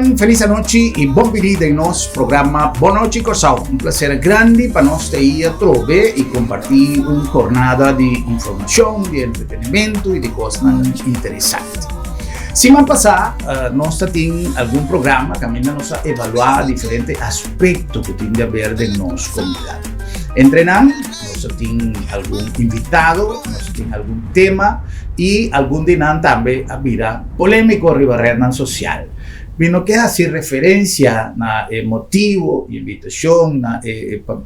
Rumannan, felis anochi i bon bini den nos programa Bon Nochi Kòrsou. Un plaser grandi pa nos ta ei atrobe i kompartí un jornada di informashon, di entretenimentu i di kosnan interesante. Siman pasá nos ta tin algun programa kaminda nos a evaluá diferente aspekto ku tin di haber den nos komunidat. Entre nan nos a tin algun invitado, nos a tin algun tema i algun di nan tambe a bira polémiko riba rednan sosial. Mi no ke hasi referensia na e motibo i invitashon na e pa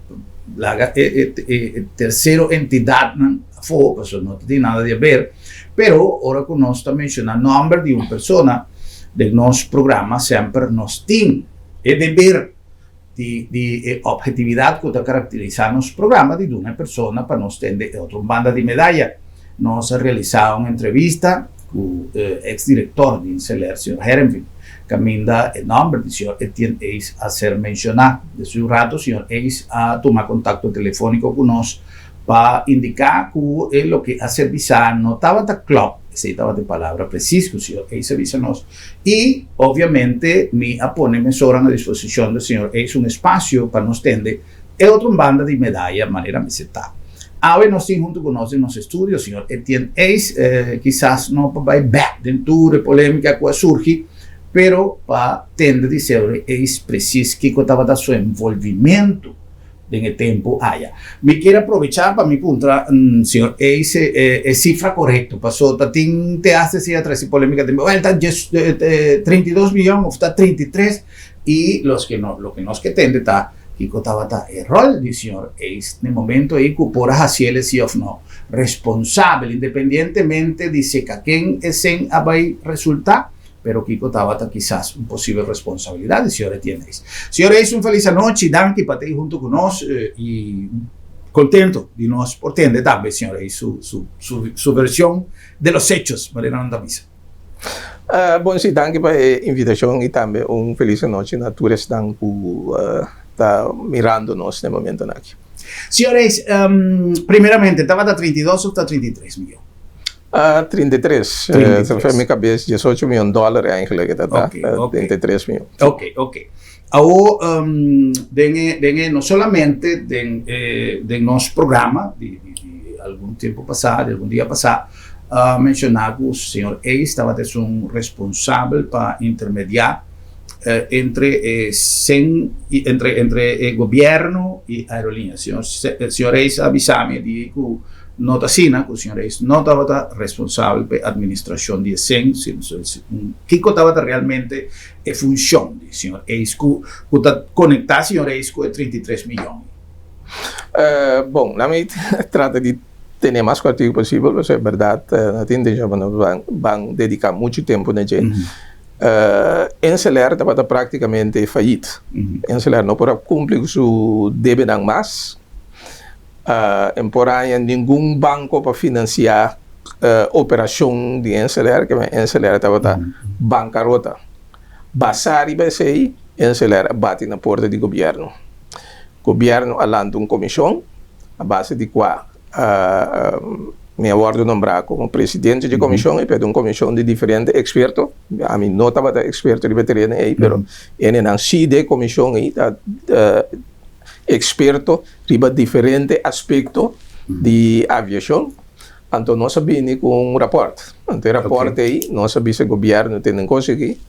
laga e tersero entidatnan afó, pasobra no ta tin nada di haber. Pero ora ku nos ta menshoná nòmber di un persona den nos programa semper nos tin e deber di di e ophetividat ku ta karakterisá nos programa di duna e persona pa nos tende e otro banda di medaya. Nos a realisá un entrevista ku e eks direktor di InselAir, señor Herenveen, kaminda e nòmber di señor Etienne Eis a ser menshoná. Despues un rato señor Eis a tuma kontakto telefóniko ku nos Pa indiká ku e loke a ser bisá no tabata klòp, esei tabata e palabra presis ku señor Eis a bisa nos. I, obviamente, mi a pone mesora na disposishon di señor Eis un espasio pa nos tende e otro banda di medaya manera mester ta. Awe nos tin huntu ku nos den nos estudio señor Etienne Eis, kisas no pa bai bèk den tur e polémika ku a surgi, pero pa tende di señor Eis presis kiko tabata su envolvimentu den e tempu aya. Mi kier a probecha pa mi puntra señor Eis e cifra corecto, paso ta tin te hasta si a trece polemica den well ta 32 miyon of ta 33 y los que no loke nos ke tende ta kico tabata e rol di señor Eis den momento ey cu por a haciele si of no responsabel independientemente di si ka ken esen a bay resulta. Pero kiko tabata kisas un posibel responsabilidad di señor Etienne Reis? Señor Reis, un feliz anochi. Danki pa ta ei hunto cu nos y contento di nos por tende tambe señor Reis su, su, su, su version de los hechos, manera nan ta bisa. Bon, si, danki pa e invitacion y tambe un feliz anochi na tur esnan cu ta mirando nos na e momentonan aki. Señor Reis, primeramente, tabata 32 of ta 33 miyon? 33. 33. Mi cabes 18 miyon dollar eigenlijk ta ta. Okay, okay. 33 miyon. Ok, ok. Awo um, den e, den e, no solamente den, eh, den nos programa di, di, di algun tempo pasá, di algun dia pasá, a mencioná ku señor Eis tabata esun responsabel pa intermediá eh, entre e sen, entre, entre e gobierno i aerolínea. Señor, señor Eis a bisa mi di ku No ta asina ku señor Reis no tabata responsabel pa e administrashon di e sen, sino kiko tabata realmente e funshon di señor Eis ku ku ta konektá señor Eis ku e 33 miyon? Bon, laat mi trata di tene mas kòrtiku posibel, pasobra e bèrdat no tin intenshon pa nos ban dediká muchu tempu na dje. InselAir tabata praktikamente fayit. InselAir no por a kumpli ku su debenan mas. En por aña ningun banco pa financia operacion di InselAir, ke men InselAir tabata bancarota. Basa riba esey, InselAir a bati na porta di gobierno. Gobierno a lanta un comision a base di cua mi a wordo nombra como presidente di comision y p'e un comision di diferente experto. Ami no tabata experto riba e tereno ey, pero enenan si den e comision ey ta experto riba diferente aspecto di aviacion, anto nos a bini cu un rapport. Anto e rapport ey nos a bisa gobierno tene cos aki,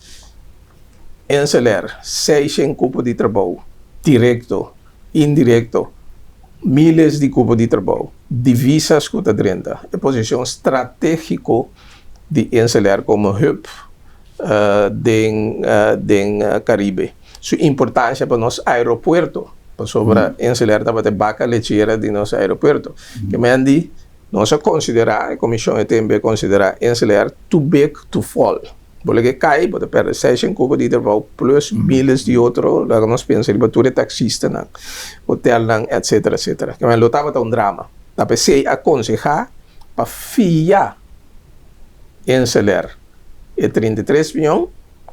InselAir, seishen cupo di trabou, directo, indirecto, miles di cupo di trabou, divisas cu ta drenta, e posicion strategico di InselAir como hub den den Caribe. Su importancia pa nos aeropuerto, pasobra InselAir tabata e baca lechera di nos aeropuerto. Ke men di, nos a considera, e comision e tempo a considera InselAir too big to fall. Bo lege cay, bo ta perde seishen cupo di trabou plus miles di otro, laga nos pensa riba tur e taxistanan, hotelnan, etcetera, etcetera. Ke men lo tabata un drama. Ta p'esey a conseha pa fia InselAir e 33 miyon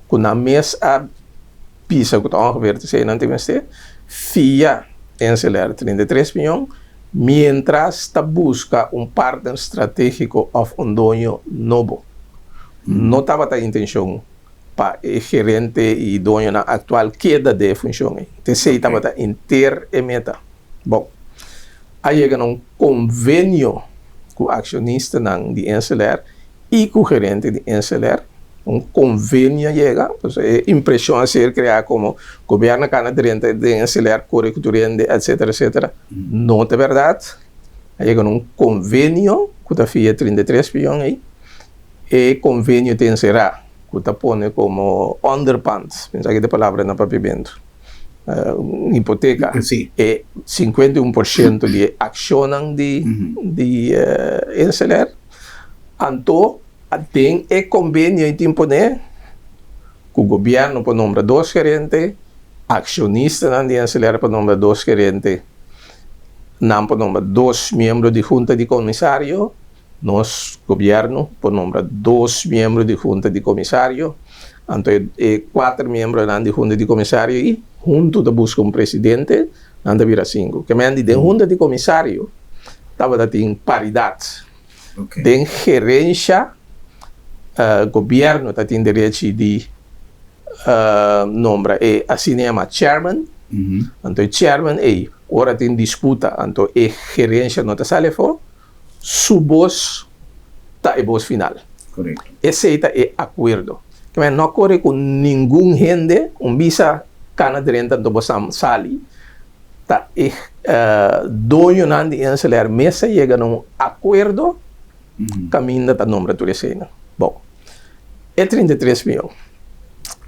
ku nan mes a bisa ku ta ongeveer te esei nan tin mester fia InselAir 33 miyon mientras ta buska un partner strategiko òf un doño nobo. No tabata intenshon. pa e gerente i doñonan aktual keda den e funshon ei. Esei tabata henter e meta. Bon, a yega na un konvenio ku akshonistanan di InselAir i ku gerente di InselAir. Un konvenio a yega, pasobra e impreshon a ser kreá komo gobièrnu a kana drenta den InselAir, kore ku tur hende, etsetera, etsetera. No ta bèrdat. A yega na un konvenio ku ta fia 33 miyon ei. E konvenio ta enserá ku ta pone komo onderpand, pensa ki ta e palabra na papiamentu, un hipoteka, e 51% di e akshonnan di di InselAir. Anto den e konvenio ei tin pone ku gobièrnu por nombra dos gerente, akshonistanan di InselAir por nombra dos gerente, nan por nombra dos miembro di hunta di komisario. Nos gobièrnu por nombra dos miembro di hunta di komisario, anto e kuater miembronan di hunta di komisario ei huntu ta buska un presidente, nan ta bira sinku. Ke men di den hunta di komisario tabata tin paridat. Den gerensha gobièrnu ta tin derechi di nombra e asina yama chairman, anto e chairman ei ora tin disputa anto e gerensha no ta sali afó. Su bos ta e bos final. Esei ta e akuerdo. Keme no kore ku ningun hende un bisa kana drenta anto bo sali. Ta e doñonan di InselAir mes a yega na un akuerdo kaminda ta nombra tur eseinan. Bon, e 33 mion.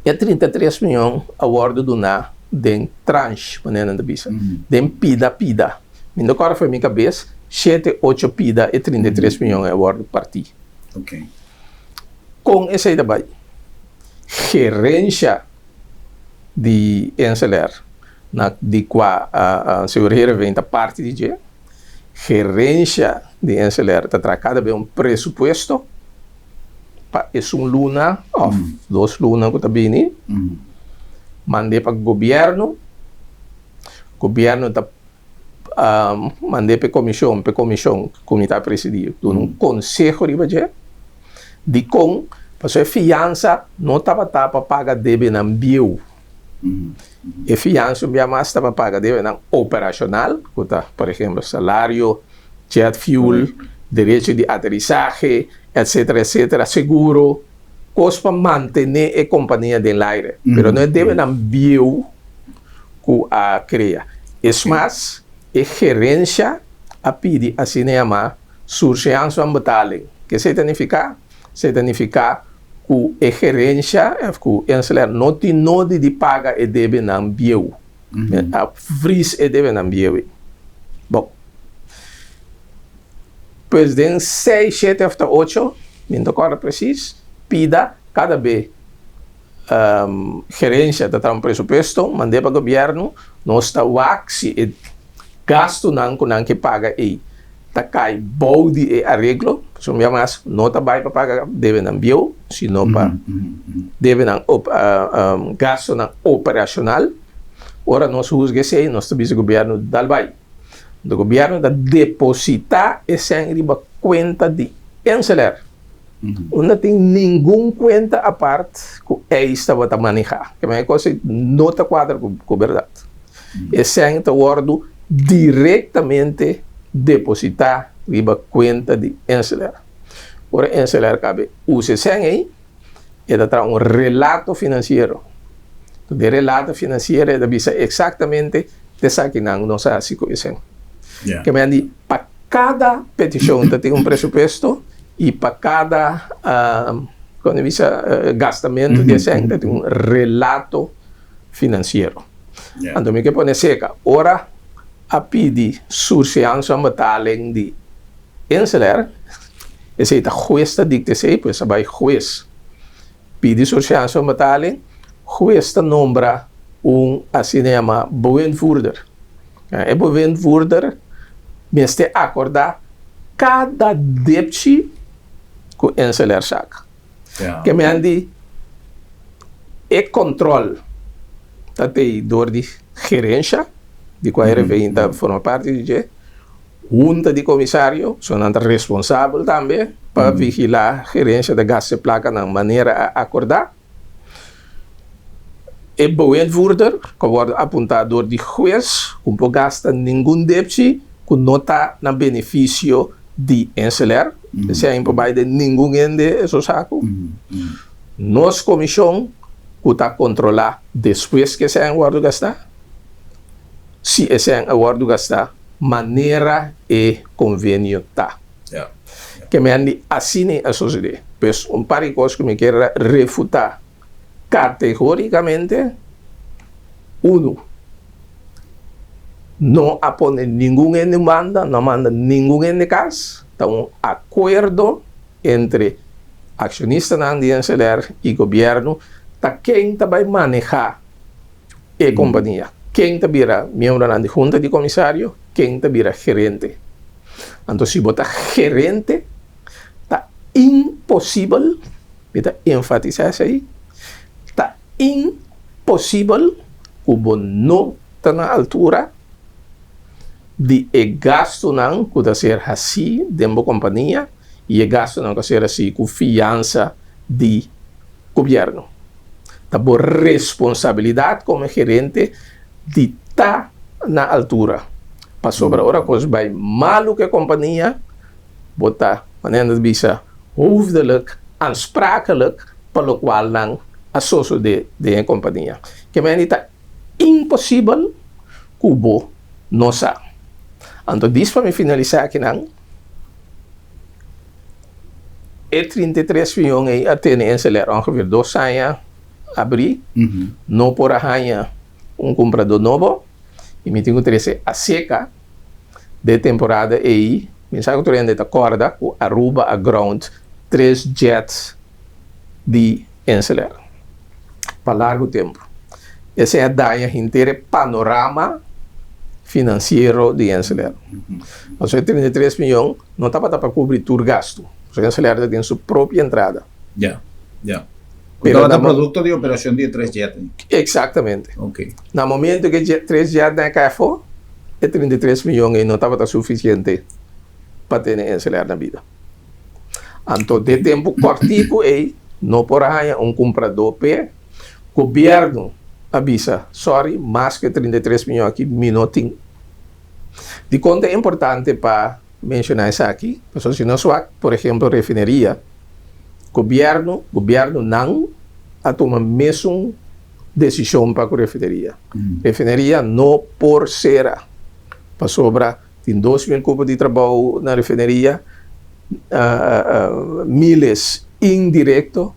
E 33 mion a wòrdu duná den tranche, manera nan ta bisa, den pida pida. Mi no kòrda for mi kabes, shete, ocho pida e 33 miyon a wòrdu partí. Kon esei ta bai? Gerensha di InselAir, na di kua señor Heerenveen ta parti di dje, gerensha di InselAir ta traha kada bes un presupuesto pa esun luna òf dos luna ku ta bini, mand'é pa gobièrnu. Gobierno ta mand'é p'e komishon, p'e komishon ku mi ta presidí duna un konseho riba dje. Dikon? Pasobra e fiansa no tabata pa paga debenan bieu. E fiansa un bia mas ta pa paga debenan operashonal, ku ta por ehemplo salario, jet fuel, derecho di aterisahe, etsetera, etsetera, seguro. Kos pa mantené e kompania den laire, pero no e debenan bieu ku a krea. Es mas, e gerensha a pidi asina yamá surseance van betaling. Ke esei ta nifiká? Esei ta nifiká ku e gerensha òf ku InselAir no tin nodi di paga e debenan bieu. A vries e debenan bieu ei. Bon. Pues den seis, shete of ta ocho, mi no ta kòrda presis, pida kada be gerencia ta traha un presupuesto, mand'é pa gobièrnu, nos ta wak si e gastunan ku nan ke paga ei ta kai bou di e areglo, pasobra un bia mas no ta bai pa paga debenan bieu, sino pa debenan gastunan operashonal. Ora nos husga esei, nos ta bisa gobièrnu dal bai. De gobierno ta deposita e sèn riba kuenta di InselAir. Unda tin ningun kuenta apart ku eis tabata manehá. Ke men e kos ei no ta kuadra ku bèrdat. E sèn ta wòrdu direktamente depositá riba kuenta di InselAir. Ora InselAir kabe usa e sèn ei, e ta traha un relato finansiero. Den relato finansiero e ta bisa eksaktamente esakinan nos a hasi ku esei. Ke men di pa kada petishon ta tin un presupuesto i pa kada kon di bisa gastamentu di esei ta tin un relato finansiero. Anto mi ke pone seka ora a pidi surseansa betaling di InselAir, esei ta hues ta dikta esei, pues a bai hues pidi surseansa van betaling, hues ta nombra un asina yama bewindvoerder. E bewindvoerder mester akorda kada depchi ku InselAir saka. Ke men di e kontrol ta tei dor di gerensha, di kua RVI ta forma parti di dje, Hunta di komisario, so nan ta responsabel tambe pa vigilá gerensia ta gasta e plakanan manera a akordá. E bewindvoerder ku a wòrdu apuntá dor di hues ku por gasta ningun depchi ku no ta na benefisio di InselAir, esei por bai den ningun hende esun saku. Nos komishon ku ta kontrolá despues ku esei a wòrdu gastá, si esei a wòrdu gastá manera e konvenio ta. Ke men di asina a sosodé. Pues un par di kos ku mi kier refutá Kategórikamente, unu, no a pone ningun hende un banda, no a manda ningun hende kas, ta un akuerdo entre akshonistanan di InselAir i gobièrnu ta ken ta bai manehá e kompania, ken ta bira miembronan di hunta di komisario, ken ta bira gerente. Anto si bo ta gerente ta imposibel. Mi ta enfatisá esei, ta imposibel ku bo no ta na altura di e gastunan ku ta ser hasí den bo kompania i e gastunan ku a ser hasí ku fiansa di gobièrnu. Ta bo responsabilidat komo gerente di ta na altura, pasobra ora kos bai malu ku e kompania, Bo ta, manera nan ta bisa, hoofdelijk aansprakelijk pa lokual nan a sosodé den e kompania. Ke mende ta imposibel ku bo no sa. Anto dis pa mi finalisá akinan, e 33 mion ei a tene InselAir ongeveer dos aña abrí, no por a haña un kumpradó nobo i mi tin ku trese aseka. De temporada ei, mi sa ku tur hende ta kòrda ku Aruba a ground tres jets di InselAir pa largu tempu. Esei a daña henter e panorama finansiero di InselAir. Pasobra e 33 miyon no tabata pa kubri tur gastu, pasobra InselAir ta tin su propio entrada. Ya, ya. Ku Pero tabata na mo- produkto di operashon di e tres jet. Eksaktamente. Ok. Na momento ku e jet, tres jetnan a kai afó, e 33 miyon ei no tabata sufisiente pa tene InselAir na bida. Anto den tempu kòrtiku ei no por a haña un kumpradó p'e. Gobièrnu a bisa, Sòri, mas ku e 33 miyon aki mi no tin. Dikon ta importante pa Menshoná esaki, pasobra si nos wak, por ehempel, refineria, gobièrnu, gobièrnunan a tuma mesun desishon pa ku refineria. Refineria no por sera, pasobra tin 2000 kupo di trabou na refineria, miles indirekto,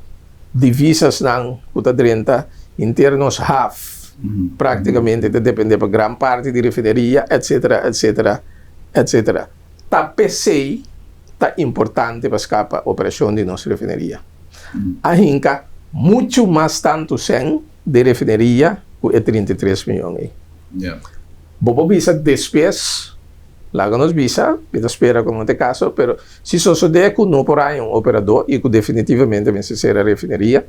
divisasnan ku ta drenta henter nos haf praktikamente ta depende pa gran parti di refineria, etsetera, etsetera. Etc. Ta p'esei ta importante pa skapa operashon di nos refineria. A hinka muchu mas tantu sèn den refineria ku e 33 miyon ei. Bo por bisa despues, laga nos bisa, mi ta spera ku no ta e kaso, pero si sosodé ku no por haña un operadó i ku definitivamente mester sera refineria,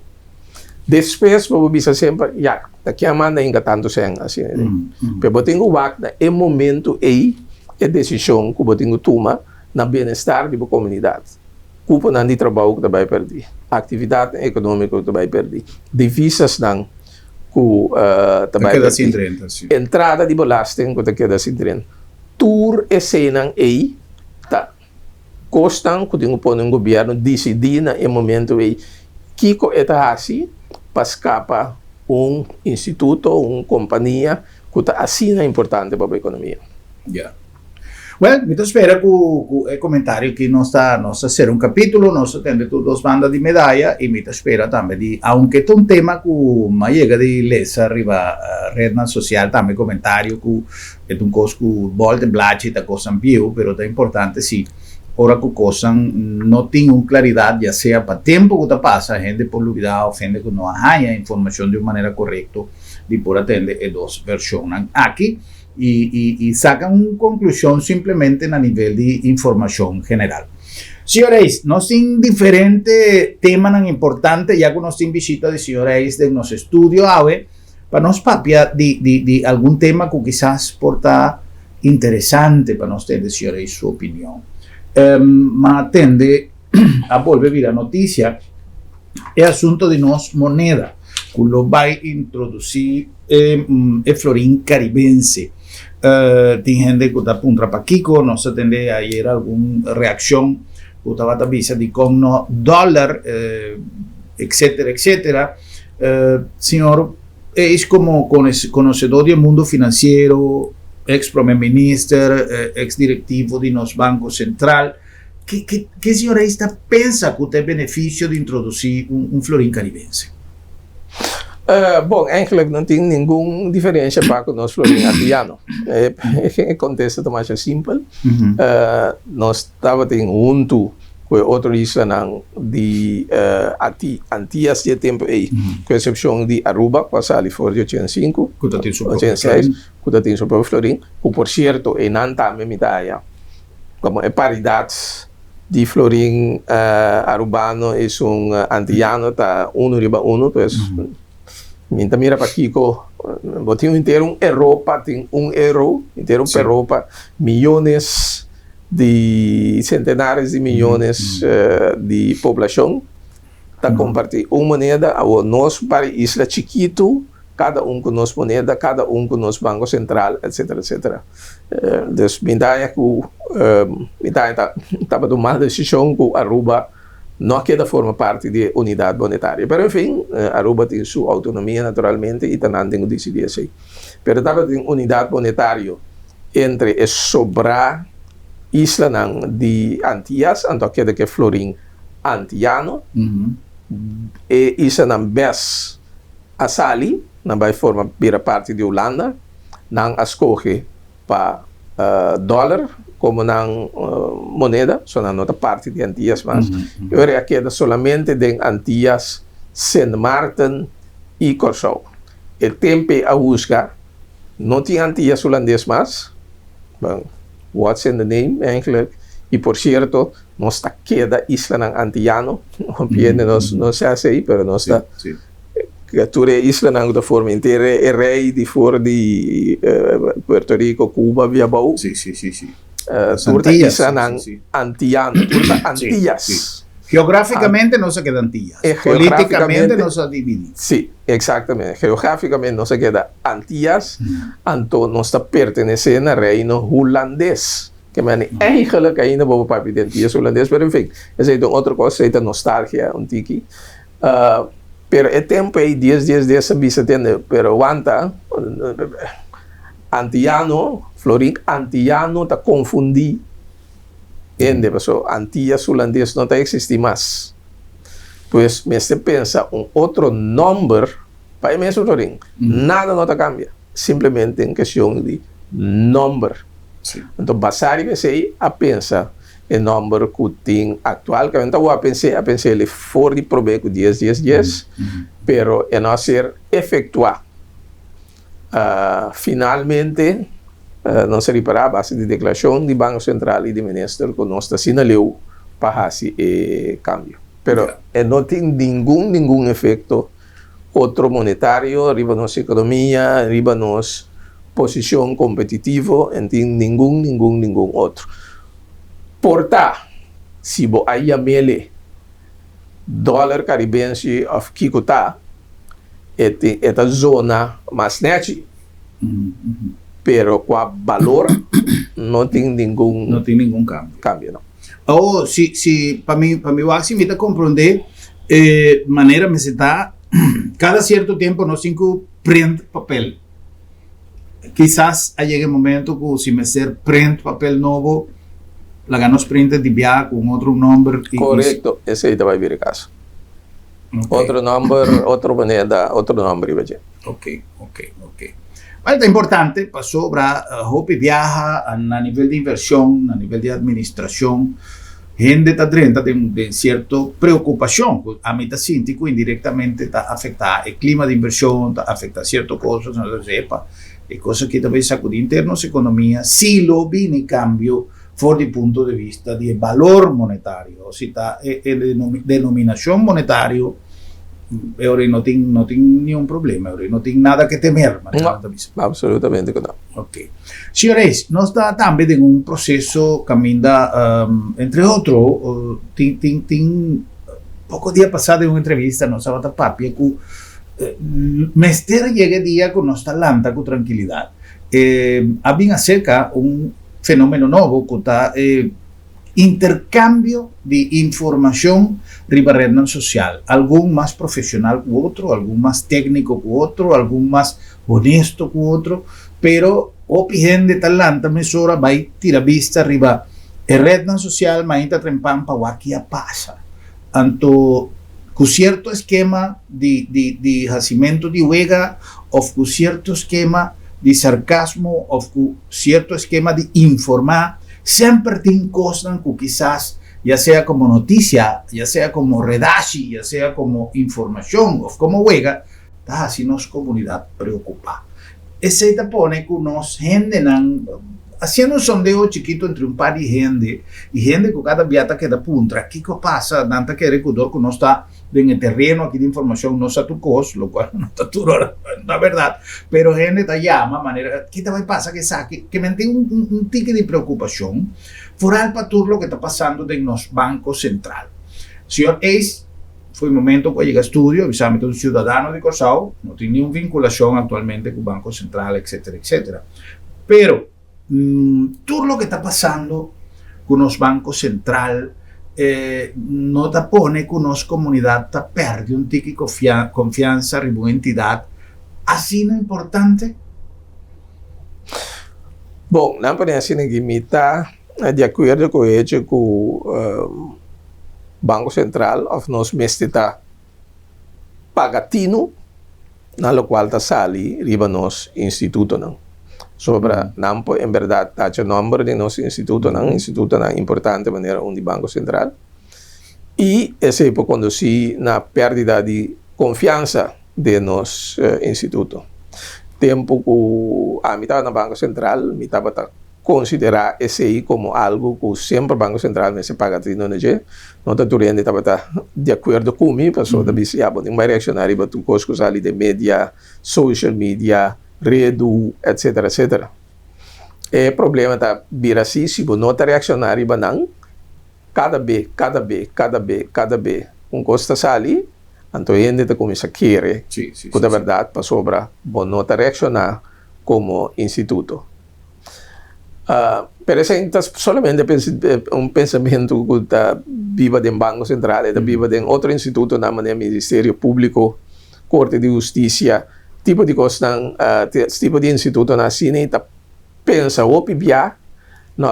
Despues bo por bisa semper, ya, ta ken a manda hinka tantu sèn asina den? Pero bo tin ku wak na e momentu ei e desishon ku bo tin ku tuma na bienestar di bo komunidat. Kuponan di trabou ku ta bai pèrdí, aktividatnan ekonómiko ku ta bai pèrdí, divisasnan ku ta bai pèrdí, entrada di belasting ku ta keda sin drenta. Tur eseinan ei ta. Kosnan ku tin ku pone un gobièrnu disidí na e momentu ei kiko e ta hasi pa skapa un instituto, un kompania ku ta asina importante pa bo ekonomia. Ya. Wèl, mi ta spera ku ku e komentario aki nos ta nos ta sera un kapítulo, nos ta tende tur dos banda di medaya i mi ta spera tambe di aunke ta un tema ku mi a yega di lesa riba rednan sosial tambe komentario ku E ta un kos ku bòlta e blachi ta kosnan bieu, pero ta importante si ora ku kosnan no tin un klaridat, ya sea pa tempu ku ta pasa hende por lubidá òf hende ku no a haña informashon di un manera korekto di por a tende e dos vershonnan aki i i i saka un konklushon simplemente na nivel di informashon general. Señor Reis, nos tin diferente temanan importante ya ku nos tin bishita di señor Reis den nos estudio awe. Pa nos papia di di di algun tema ku kisas por ta interesante pa nos tende señor Rey su opinion. Ma a tende a bolbe bira noticia e asunto di nos moneda. ku lo bai introdusí e florin karibense. Tin hende ku ta puntra pakiko, nos a tende ayer algun reakshon ku tabata bisa dikon no dòler, etcetera, etcetera. Señor Eis komo konosedó di e mundu finansiero, eks prome minister, eks direktivo di nos Banko Sentral, ke ke señor Eis ta pensa ku ta e benefisio di introdusí un florin karibense? Bon, eigenlijk no tin ningun diferensha pa ku nos florin antiyano. E kontesta ta masha simpel. Nos tabatin huntu ku e otro islanan di Antias di e tempu ei, ku eksepshon di Aruba ku a sali for di 85, Ku ta tin su propio florin. 86, ku ta tin su propio florin, ku por sierto einan tambe mi ta haya komo e paridat di florin arubano esun antiyano ta unu riba unu, pues mi ta mira pakiko bo tin henter un Europa tin un euro, henter un Europa, miyones di sentenares di miyones di poblashon ta kompartí un moneda, awor nos par isla chikitu, kada un ku nos moneda, kada un ku nos banko sentral, etsetera, etsetera. Dus mi ta haña ku mi ta haña tabata un mal desishon ku Aruba no a keda forma parti di e unidat monetario. Pero en fin, Aruba tin su outonomia naturalmente i ta nan tin ku disidí esei. Pero tabatin unidat monetario entre e sobrá islanan di Antias, anto a keda ku e florin antiano. E islanan bes a sali, nan bai forma bira parti di Hulanda, nan a skohe pa dòler komo nan moneda, so nan no ta parti di Antias mas. E ora a keda solamente den Antias, Sint Maarten i Kòrsou. E tempe a husga no tin Antias Hulandes mas, bon, what's in the name eigenlijk, i por sierto nos ta keda islanan antiano, hopi hende no sa esei, pero nos ta tur e islanan ku ta forma henter e rei di for di Puerto Rico, Cuba, bia abou, tur ta islanan antiano, tur ta Antias. Geograficamente nos a keda Antillas. Politicamente nos a dividi. Sí, exactamente. Geograficamente nos a keda Antillas, anto nos ta pertenece na Reino Hulandes. Ke mane eigenlijk ainda bo por papia di Antillas Hulandes, pero en fin, esei ta un otro cos, esei ta nostalgia un tiki. Pero e tempo ei dies dies dies a bisa tende, pero wanta, Antillano, florin Antillano ta confundi. Hende, paso Antillas Hulandes no ta existi mas. Pues mester pensa un otro nomber pa e mesun florin. Nada no ta cambia, simplemente un cuestion di nomber. Anto basa riba esey a pensa e nomber cu tin actual, cu ta wou a pens'e, a pens'e for di prome cu dies dies dies, pero e no a ser efectua. Finalmente nos a ripará a base di deklarashon di Banko Sentral i di Minister ku nos ta asina leu pa hasi e kambio. Pero e no tin ningun ningun efekto otro monetario riba nos ekonomia, riba nos posishon kompetitivo, e no tin ningun ningun ningun otro. Por ta si bo a yam'ele dòler karibense òf kiko ta. E tin e ta zona mas nechi, pero kua balor no tin ningun No tin ningun cambio. cambio no. Oh, si, si, pa mi, pa mi wak si mi ta comprende e manera mester ta, cada cierto tempo nos tin cu print papel. Kisas a yega e momento cu si mester print papel nobo, laga nos print di bia cu un otro nomber y. Correcto, esey ta bai bira e caso. Otro nomber, otro moneda, otro nomber riba dje. Ok, ok, ok. Bueno, ta importante pasobra hopi biaha na nivel di inversion, na nivel di administracion, hende ta drenta den den cierto preocupacion cu ami ta sinti cu indirectamente ta afecta e clima di inversion, ta afecta cierto cosas, nos ta bisa epa, e cos aki ta bay sacudi henter nos economia si lo bini cambio for di punto de vista di e balor monetario, si ta e denominacion monetario, e ora no tin no tin niun problema, e ora no tin nada ke temer, manera nan ta bisa. No, absolutamente ku no. Ok. Señor Reis, nos ta tambe den un proceso kaminda, entre otro, tin tin tin poko dia pasá den un entrevista nos tabata papia ku. Mester yega e dia ku nos ta lanta ku trankilidat. A bin aserka un fenomeno nobo ku ta e interkambio di informashon riba retnan sosial. Algun mas profeshonal ku otro, algun mas tékniko ku otro, algun mas honesto ku otro, pero hopi hende ta lanta mesora bai tira bista riba e retnan sosial mainta trempan pa wak ki a pasa. Anto ku sierto eskema di di di hasimentu di wega òf ku sierto skema di sarkasmo òf ku sierto eskema di informá, semper tin kosnan ku kisas ya sea komo notisia, ya sea komo redashi, ya sea komo informashon òf komo wega, ta hasi nos komunidat preokupá. Esei ta pone ku nos hendenan, hasiendo un sondeo chikitu entre un par di hende, i hende ku kada bia ta keda puntra kiko a pasa, nan ta kere ku dor ku nos ta den e tereno aki di informashon nos sa tur kos, lokual no ta tur ora ta bèrdat, pero hende ta yama manera ki ta bai pasa ku esaki, ke men tin un tiki di preokupashon, foral pa tur loke ta pasando den nos Banko Sentral. Señor Ace. Fo'i momento ku a yega studio, a bisa mi ta un siudadano di Kòrsou, no tin niun vinkulashon aktualmente ku Banko Sentral etsetera etsetera. Pero tur loke ta pasando ku nos Banko Sentral no ta pone ku nos komunidat ta pèrdè un tiki konfiansa riba un entidat asina importante? Bon, nan pone asina ki mi ta di akuerdo ku e hecho ku Banco Central of nos mester ta paga tinu na locual ta sali riba nos institutonan. Sobra nan por en berdad tacha nomber di nos institutonan, institutonan importante manera un di Banco Central, y esey por conduci na perdida di confiansa den nos instituto. Tempo cu ami tabata na Banco Central mi tabata Konsiderá esei komo algu ku semper Banko Sentral mester paga trino na dje. No ta tur hende tabata di akuerdo ku mi, pasobra ta bisa, ya, bo tin bai reakshoná riba tur kos ku sali den media, social media, redu, etsetera, etsetera. E problema ta bira si, si bo no ta reakshoná riba nan, kada be, kada be, kada be, kada be un kos ta sali, anto hende ta kuminsá kere ku ta bèrdat pasobra bo no ta reakshoná komo instituto. Pero esei ta solamente un pensamentu ku ta biba den Banko Sentral, e ta biba den otro institutonan manera Ministerio Públiko, Korte di Hustisia, tipo di kosnan, tipo di institutonan asina i ta pensa hopi bia, no,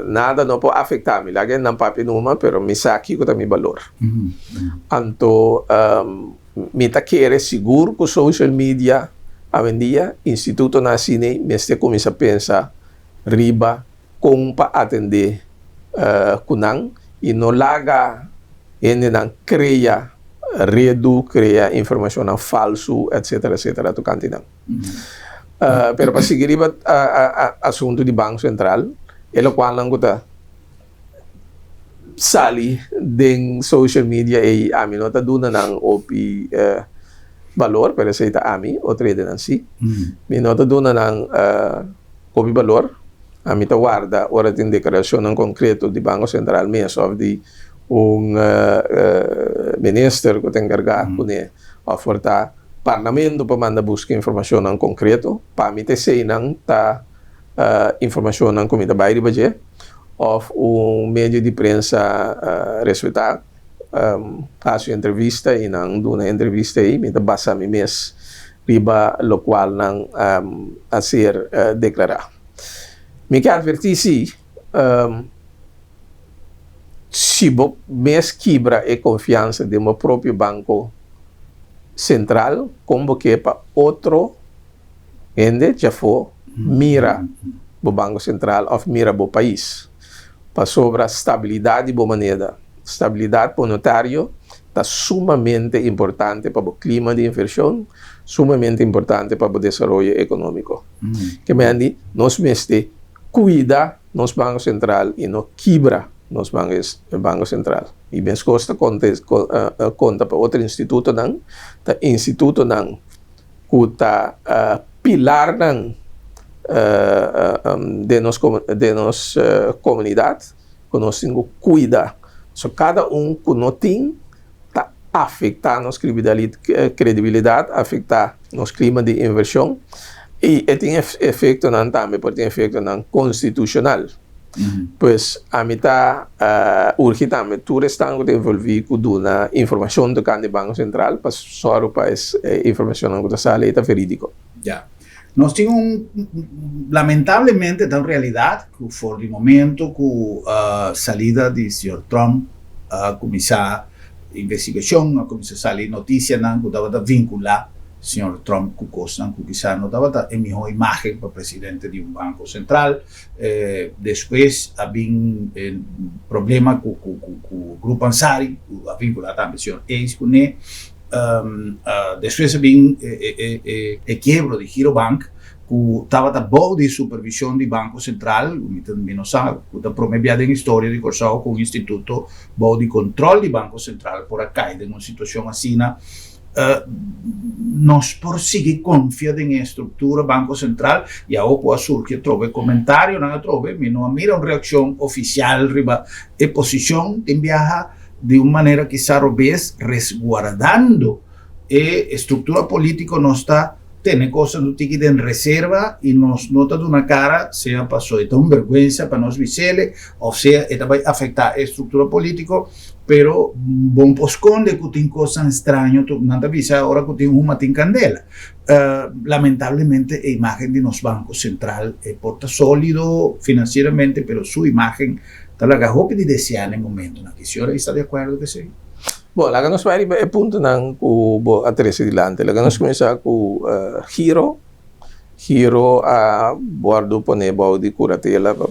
nada no por afektá mi, laga nan papia numa, pero mi sa kiko ta mi balor. Anto Mi ta kere sigur ku social media awendia institutonan asina mester kuminsá pensa riba kon pa atendé ku nan i no laga hendenan krea redu, krea informashonnan falsu etsetera etsetera tokante nan. Pero pa sigui riba asuntu di Banko Sentral e lokualnan ku ta sali den social media ei ami no ta duna nan hopi balor pero esei ta ami otro hendenan si mi no ta duna nan hopi balor ami ta warda ora tin declaracionnan concreto di banco central mes of di un minister cu ta encarga cune of por ta parlamento pa manda busca informacionnan concreto pa mi ta eseinan ta informacionnan cu mi ta bay riba dje. Of un medio di prensa respetá hasi un entrevista i nan duna e entrevista ei, mi ta basa mi mes riba lokual nan a ser deklará. Mi ke atvertí si, si bo mes kibra e konfiansa den bo propio banko sentral, kon bo ke pa otro Hende djafó mira bo Banko Sentral òf mira bo pais. Pasobra stabilidat di bo moneda, stabilidat monetario ta sumamente importante pa bo klima di invershon, sumamente importante pa bo desaroyo ekonómiko. Ke mendi nos mester kuida nos Banko Sentral i no kibra nos Banko Sentral. I meskos ta konta pa otro institutonan, ta institutonan. ku ta pilarnan den nos den nos komunidat ku nos tin ku kuida. So kada un ku no tin ta afektá nos kredibilidat, afektá nos klima di invershon i e tin efektonan tambe por tin efektonan konstitushonal. Pues ami ta urgi tambe tur esnan ku ta envolví ku duna informashon tokante Banko Sentral pa sòru pa es informashonnan ku ta sali ei ta verídiko. Ya. Nos tin un, lamentablemente ta un realidat ku for di momento ku salida di señor Trump a kuminsá investigashon, a kuminsá sali notisianan ku tabata vinkulá señor Trump ku kosnan ku kisas no tabata e mihó imágen pa presidente di un banko sentral. Despues a bin problema ku Grupo Ansari ku a vinkulá tambe señor Ace kuné. Despues a bin e kiebro di Girobank ku tabata bou di supervishon di Banko Sentral, mi no sa ku ta prome bia den historia di Kòrsou ku un instituto bou di kontròl di Banko Sentral por a kai den un situashon asina. Nos por sigui konfia den e struktura Banko Sentral i awor ku a surgi atrobe komentarionan atrobe mi no a mira un reakshon ofisial riba e posishon tin biaha di un manera kisa robes resguardando e struktura polítiko nos ta tene kosnan un tiki den reserva i nos no ta duna kara sea paso e ta un bèrgwensa pa nos bis'ele òf sea e ta bai afektá e struktura polítiko pero bon por skonde ku tin kosnan straño nan ta bisa ora ku tin huma tin kandela lamentablemente e imágen di nos banko sentral e por ta sólido finansieramente pero su imágen Ta laga hopi di deseá na e momentonan aki. Señor esta di akuerdo ku esei? Bon, laga nos bai riba e puntonan ku bo a trese dilanti. Laga nos kuminsá ku Giro. Giro a wòrdu poné bou di kuratela pa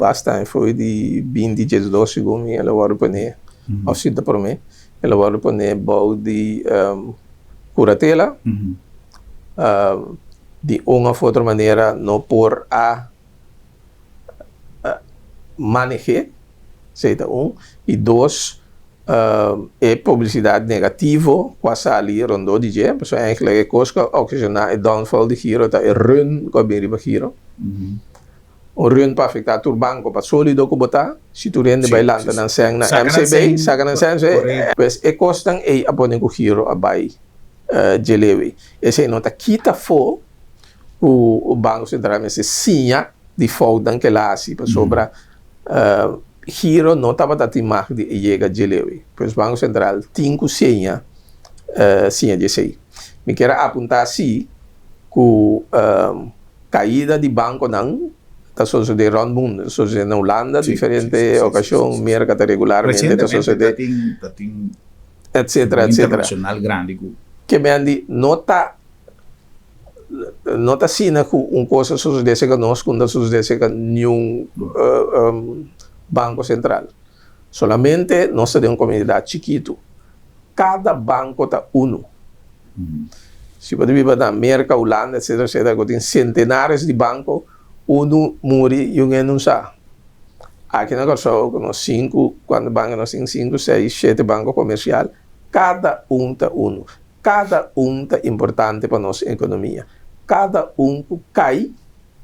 basta aña, foi di binti diesdos segun mi el a wòrdu poné, òf si ta promé, el a wòrdu poné bou di kuratela. Di un òf otro manera no por a maneh'é, esei ta un, i dos, e publisidat negativo ku a sali rondó di dje, pasobra eigentlik e kos ku a okashoná e downfall di Giro ta e run ku a bin riba Giro. Un run pa afektá tur banko, pa sólido ku bo ta, si tur hende bai lanta nan sèn na MCB, saka nan sèn, pues e kosnan ei a pone ku Giro a bai dje lewe. Esei no ta kita afó ku Banko Sentral mester siña di foutnan ku el a hasi pasobra Giro no tabata tin mag di e yega dje lewe. Pues Banko Sentral tin ku siña siña di esei. Mi kier a apuntá si ku kaida di bankonan ta sosodé rònt mundu, ta sosodé na Hulanda diferente okashon, Merka ta regularmente ta sosodé, etcetera, etcetera. Ke men di no ta No ta asina ku un kos a sosodé serka nos ku no ta sosodé serka niun banko sentral. Solamente nos ta den un komunidat chikitu. Kada banko ta unu. Si bo ta biba na Merka, Hulanda, etsetera, etsetera, ku tin sentenares di banko, unu muri i un hende no sa. Aki na Kòrsou ku nos sinku, kuantu banko nos tin? Sinku, seis, shete banko komersial, kada un ta unu. Kada un ta importante pa nos ekonomia. Kada un ku kai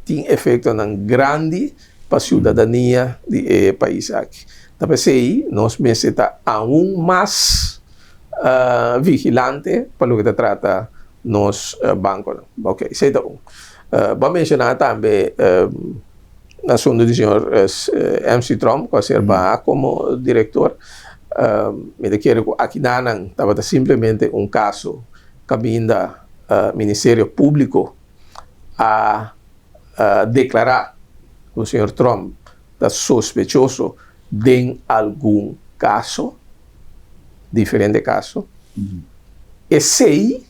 tin efektonan grandi pa siudadania di e pais aki. Ta p'esei nos mester ta aun mas vigilante pa loke ta trata nos bankonan. Oke, esei ta un. Bo a menshoná tambe asuntu di señor MC Tromp ku a ser baha komo direktor. Mi ta kere ku akinanan tabata simplemente un kaso kaminda Ministerio Públiko a deklará ku señor Tromp ta sospechoso den algun kaso, diferente kaso. Esei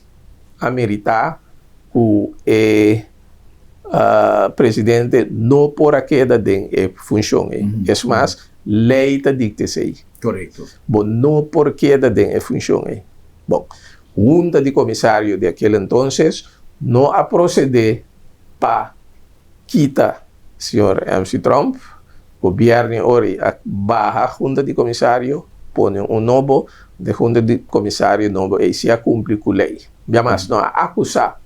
a meritá ku e presidente no por a keda den e funshon ei. Es mas, lei ta dikta esei. Korekto. Bo no por keda den e funshon ei. Bon, hunta di komisario di akel entonces no a prosedé pa kita señor MC Tromp. Gobièrnu ori a baha hunta di komisario, pone un nobo, de hunta di komisario nobo ei si a kumpli ku lei. Bia mas no a akusá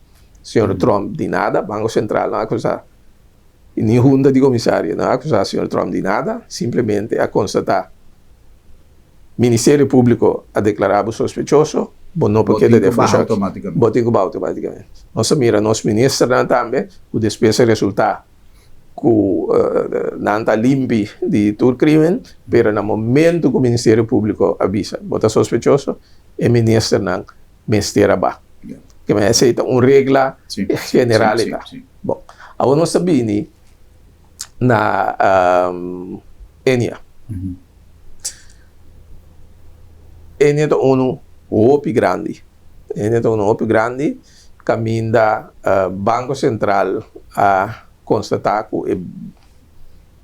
Señor Trump di nada, Banco Central no a acusa ni Junta di Comisario no a acusa señor Trump di nada, simplemente a constata Ministerio Públiko a deklará bo sospechoso, bo no por keda den funshon. Bo tin ku baha outomátikamente. Nos a mira nos ministernan tambe ku despues a resultá ku nan ta limpi di tur krímen, pero na momento ku Ministerio Públiko a bisa bo ta sospechoso, e ministernan mester a baha. Keme esei ta un regla general e ta. Bon, awor nos ta bini na Enia. Enia ta unu hopi grandi. Enia ta unu hopi grandi kaminda Banko Sentral a konstatá ku e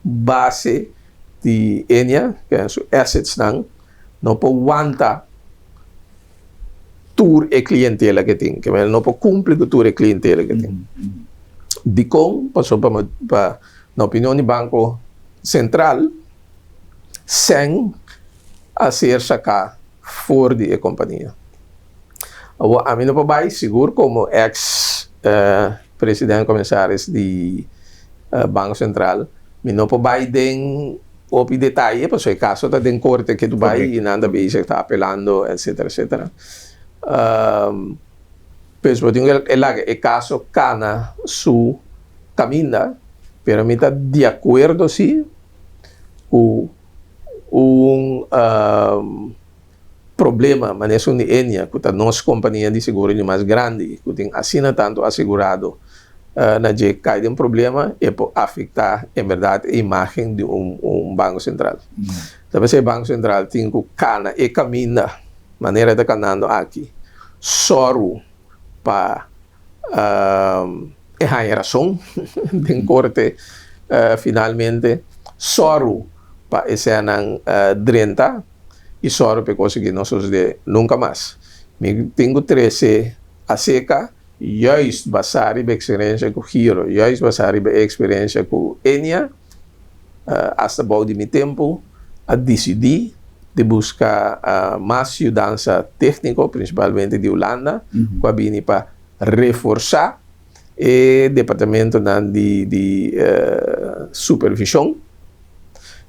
base di Enia, su assetsnan, no por wanta tur e klientela ke tin. Ke no por kumpli ku tur e klientela ke tin. Dikon? Pasobra pa na opinion di Banko Sentral, sèn a ser saká for di e kompania. Awor ami no por bai sigur komo eks president komisaris di Banko Sentral, mi no por bai den hopi detaye pasobra e kaso ta den korte ke bai i nan ta bezig ta apelando etcetera etcetera. Pues bo tin ku laga e kaso kana su kaminda, pero mi ta di akuerdo si ku un problema manera esun di Ennia ku ta nos kompania di seguro di mas grandi ku tin asina tantu asegurado na dje kai den problema e por afektá en bèrdat e imágen di un Banko Sentral. Ta p'esei Banko Sentral tin ku kana e kaminda manera e ta kanando aki sòru pa e haña rason den korte finalmente sòru pa e seanan drenta i sòru pa e kos aki no sosodé nunka mas. Mi tin ku trese aseka juist basá riba e eksperensia ku Giro, juist basá riba e eksperensia ku Enia, asta bou di mi tempu a disidí di buska mas yudansa tékniko, prinsipalmente di Hulanda, ku a bini pa reforsá e departamentonan di supervishon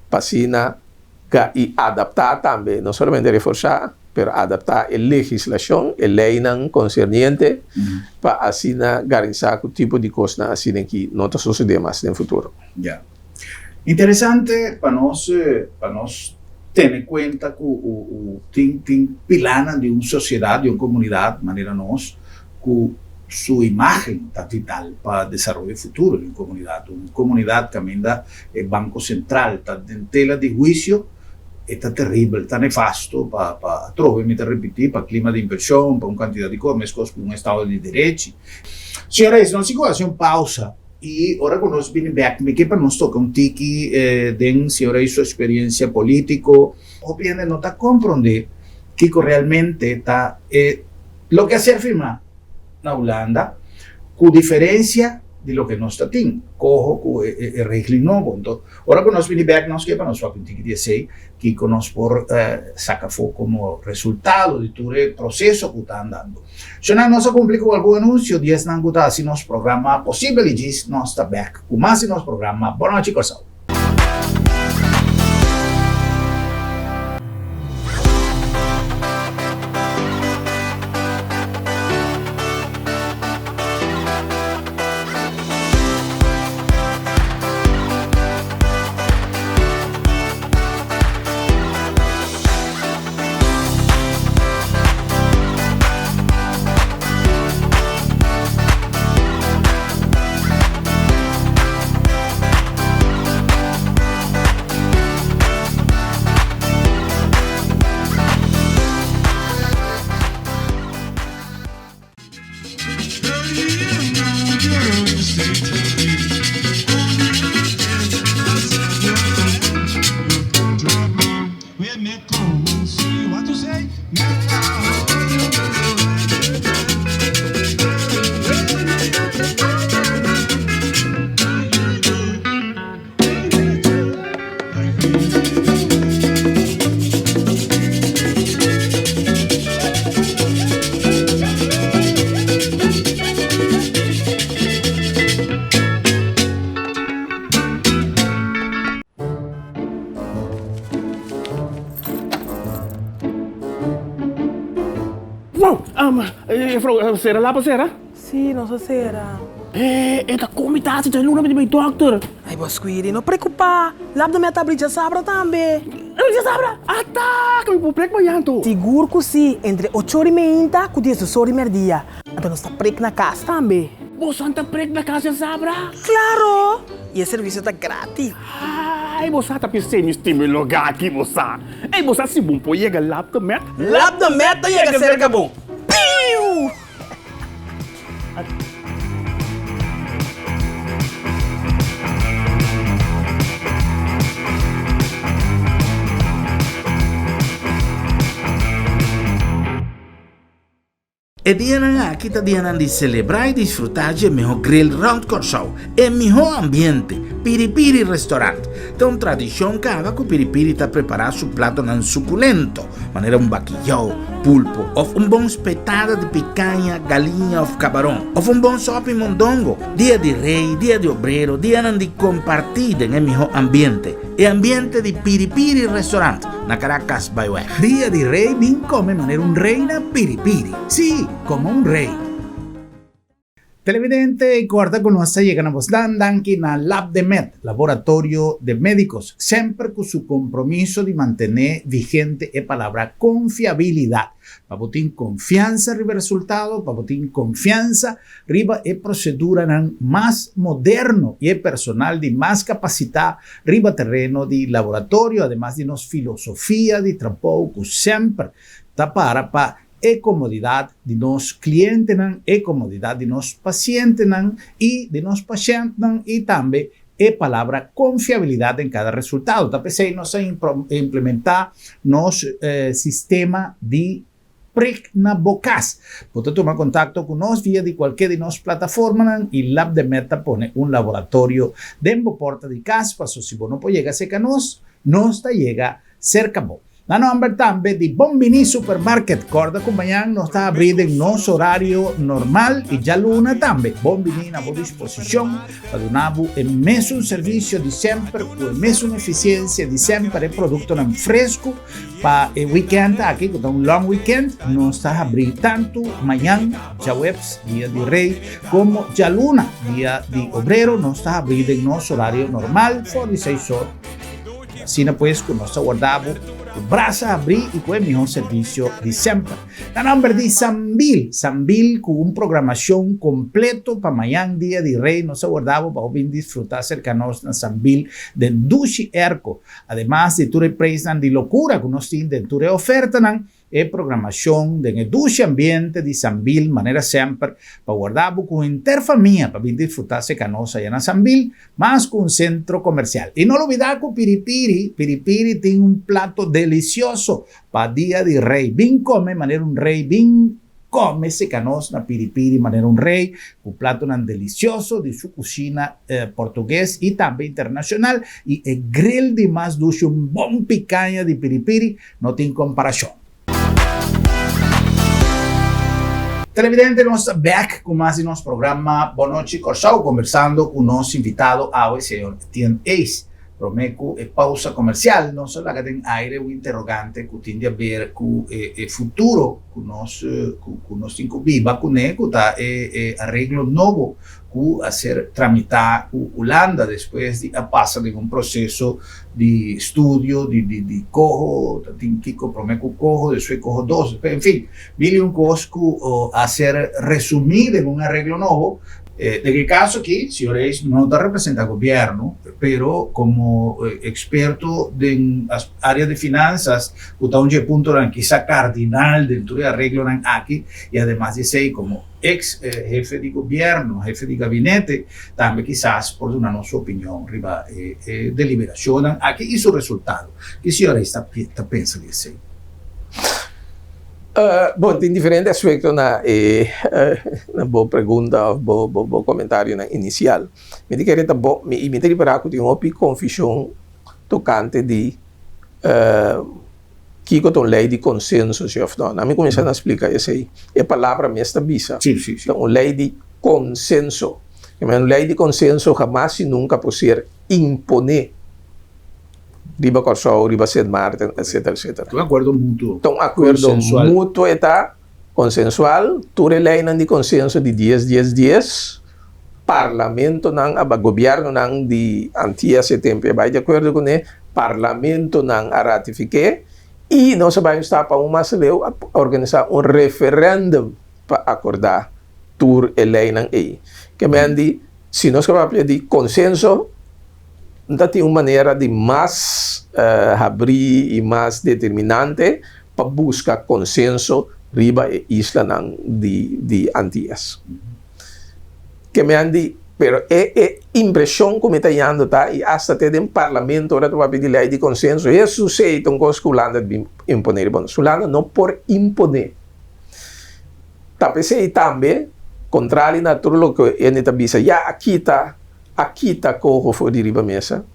pa asina i adaptá tambe, no solamente reforsá, pero adaptá e legislashon, e leinan konserniente pa asina garantisá ku tipo di kosnan asina aki no ta sosodé mas den futuro. Ya. Interesante pa nos pa nos tene kuenta ku u tin tin pilanan di un sosiedat, di un komunidat manera nos ku su imágen ta vital pa desaroyo futuro di un komunidat. Un komunidat kaminda e Banko Sentral ta den tela di huisio e ta teribel, ta nefasto pa pa atrobe mi ta ripití pa klima di invershon, pa un kantidat di kos, meskos ku un estado di derechi. Señor Reyes, nos sigu hasi un pausa. I ora ku nos bini bèk, mi ke pa nos toka un tiki den señor Rey su eksperensia polítiko. Hopi hende no ta komprondé kiko realmente ta e loke a ser firmá na Hulanda ku diferensia di loke nos ta tin koho ku e regeling nobo. Anto ora ku nos bini bèk nos ke pa nos papia un tiki di esei, kiko nos por saka afó komo resultado di tur e proseso ku ta andando. Shona nos a kumpli ku algun anunsio di esnan ku ta hasi nos programa posibel i djis nos ta bèk ku mas di nos programa Bon Nochi Kòrsou. pro sera lap a sera? Sí, nos a sera. E, e ta kon mi ta hasi djaluna mi ta bai dòkter. Ai bo Squiri, no preokupá, lap de mi a ta abri djasabra tambe. Abri djasabra? Ata, ku mi por prek mañan anto. Sigur ku sí, entre ocho ora i meinta ku diesdos ora i mèrdia. Anto nos ta prek na kas tambe. Boso ta prek na kas djasabra? Klaro! I e servisio ta gratis. Ai, bo sa ta p'esei mi stima e lugá aki, bo sa. Ei, bo sa si bon por yega Lab de Met? Lab de Met ta yega serka bo. Piu! E dianan aki ta dianan di selebrá i disfrutá dje mihó grill rònt Kòrsou, e mihó ambiente, Piri Piri Restaurant. Ta un tradishon kaba ku Piri Piri ta prepará su platonan sukulento, manera un bakiyou, pulpo òf un bon spetada di pikaña, galiña òf kabaron, òf un bon sòpi mondongo. Dia di Rei, Dia di Obrero, dianan di kompartí den e mihó ambiente, e ambiente di Piri Piri Restaurant na Caracas Byweg. Dia di Rei bin come manera un rey na Piri Piri. Sí, como un rey. Televidente, corda cu nos a yega na bosnan danki na Labdemed, Laboratorio de Medicos, semper cu su compromiso di mantene vigente e palabra confiabilidad. Pa bo tin confiansa riba e resultado, pa bo tin confiansa riba e proceduranan mas moderno y e personal di mas capacita riba tereno di laboratorio, ademas di nos filosofia di trabou cu semper ta para pa e comodidad di nos clientenan, e comodidad di nos pacientenan y di nos pashentnan y tambe e palabra confiabilidad den cada resultado. Ta p'esey nos a implementa nos sistema di Prik na bo kas. Bo ta tuma kontakto ku nos via di kualke di nos plataformanan i Labdemed ta pone un laboratorio den bo porta di kas paso si bo no por yega serka nos, nos ta yega serka bo. Na nòmber tambe di Bon Bini Supermarket, kòrda ku mañan nos ta habrí den nos orario normal i djaluna tambe. Bon Bini na bo disposishon pa duna bo e mesun servisio di semper ku e mesun efisiensia di semper, e produktonan fresku, Pa e weekend aki, ku ta un long weekend, nos ta habrí tantu mañan, djaweps, dia di Rei, komo djaluna, dia di Obrero, nos ta habrí den nos orario normal for di seis or. Asina pues ku nos ta warda bo ku brasa habrí i ku e mihó servisio di semper. Na nomber di Sambil, Sambil ku un programashon kompleto pa mañan dia di Rei, nos ta warda bo pa bo bin disfrutá serka nos na Sambil den dushi erko. Ademas di tur e preisnan di lokura ku nos tin den tur e ofertanan, e programashon den e dushi ambiente di Sambil manera semper pa warda bo ku henter famia pa bin disfrutá serka nos aya na Sambil, mas ku un sentro komersial. I no lubidá ku Piripiri, Piripiri tin un plato delisioso pa dia di rei. Bin kome manera un rei, bin. Come seca nos na Piri Piri manera un rey, cu platonan delicioso di su cushina Portugues y tambe internacional y e grill di mas dushi un bon picaña di Piri Piri no tin comparacion. Televidente nos ta bek cu mas di nos programa Bon Nochi Corsou conversando cu nos invitado awe señor Etienne Ace. Promé ku e pausa komersial nos a laga den aire un interogante ku tin di aber ku e futuro ku nos ku nos tin ku biba kuné ku ta e e areglo nobo ku a ser tramitá ku Hulanda despues di a pasa den un proseso di studio di di di koho ta tin kiko promé ku koho despues koho dos despues enfin mil i un kos ku a ser resumí den un areglo nobo. Den e kaso aki señor Reis no ta representá gobièrnu. Pero como experto den area di finanzas cu ta un dje puntonan kisa cardinal den tur e areglonan aki y ademas di esey como ex hefe di gobierno, hefe di gabinete, tambe kisas por duna nos su opinion riba e deliberacionnan aki y su resultado. Ki señor Reis ta pensa di esey? Bon, tin diferente aspecto na e na bo pregunta of bo comentarionan inicial. Mi ta kere ta bo, mi, mi ta ripará ku tin hopi konfushon tokante di kiko ta un lei di konsenso si òf no. Na mi kuminsá na splika esei. E palabra mes ta bisa. Sí, sí, sí. Ta un lei di konsenso. Un lei di konsenso hamas i nunka por ser imponé riba Kòrsou, riba Sint Maarten, etsetera, etsetera. Ta un akuerdo mutuo. Ta un akuerdo mutuo e ta. Konsensual, tur e leinan di konsenso di dies dies dies, parlamentonan a gobièrnunan di Antias e tempu a bai di akuerdo kuné, parlamentonan a ratifik'é i nos a bai un stap aun mas leu a organisá un referèndum pa akordá tur e leinan ei. Ke men di si nos ke papia di konsenso no ta tin un manera di mas habrí i mas determinante pa buska konsenso riba e islanan di di Antias. Ke mi a di, pero e e impreshon ku mi ta yando ta, i asta te den parlamento ora ta papia di lei di konsenso, Hesus ei ta un kos ku Hulanda bin imponé riba nos. Hulanda no por imponé. Ta p'esei tambe, kontrali na tur loke hende ta bisa, ya a kita, a kita koho for di riba mesa.